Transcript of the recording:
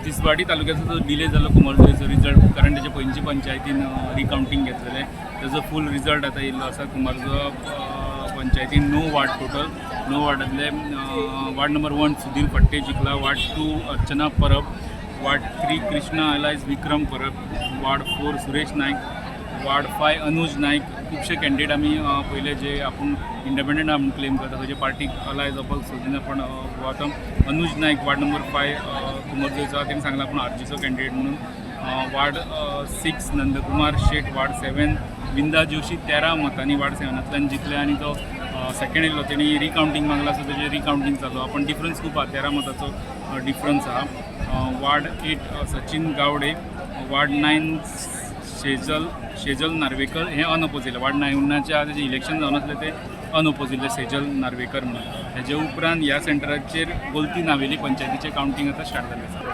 तिसवाडी तालुक्याचो जो डिले जालो कुमारजुंवेचो रिजल्ट, कारण तेजे पयलींचे पंचायतीन रिकावंटींग घेतलेलें, तेजो फूल रिजल्ट आतां येयल्लो आसा. कुमारजुंवा पंचायतीन 9 वार्ड, टोटल 9 वार्डांतले वार्ड नंबर 1 सुधीर फट्टे जिखला, ward 2 Archana Parab, ward 3 Krishna alias Vikram Parab, ward 4 Suresh Naik, ward 5 Anuj Naik. खुबशे कॅन्डिडेट आमी पयले जे आपूण इंडिपेंडंट आहा म्हूण क्लेम करता, खंयचे पार्टीक अलाय जावपाक सोदिना, पण आतां अनुज नायक वार्ड नंबर 5 कुमारजुंवेचो आहा, तेणें सांगलां आपूण आरजीचो कॅन्डिडेट म्हणून. वार्ड 6 नंदकुमार शेट, वार्ड 7 विंदा जोशी 13 मतांनी वार्ड 7 जिखले आनी तो सेकंड येयलो. तेणी रिकावंटींग मागला, सो तेजें रिकावंटींग जालो, पण डिफरन्स खूब आहा, 13 मताचो डिफरन्स आहा. वार्ड 8 सचिन गावडे, वार्ड 9 शेजल नार्वेकर हे अनओपोज येयले. वार्ड 9च्या तेजें इलेक्शन जावन आसलें, ते अनओपोज येयल्ले सेजल नार्वेकर म्हणून. हेजे उपरांत ह्या सेंटराचेर गोलती नावेली पंचायतीचें कावंटींग आतां स्टार्ट जाल्लें आसा.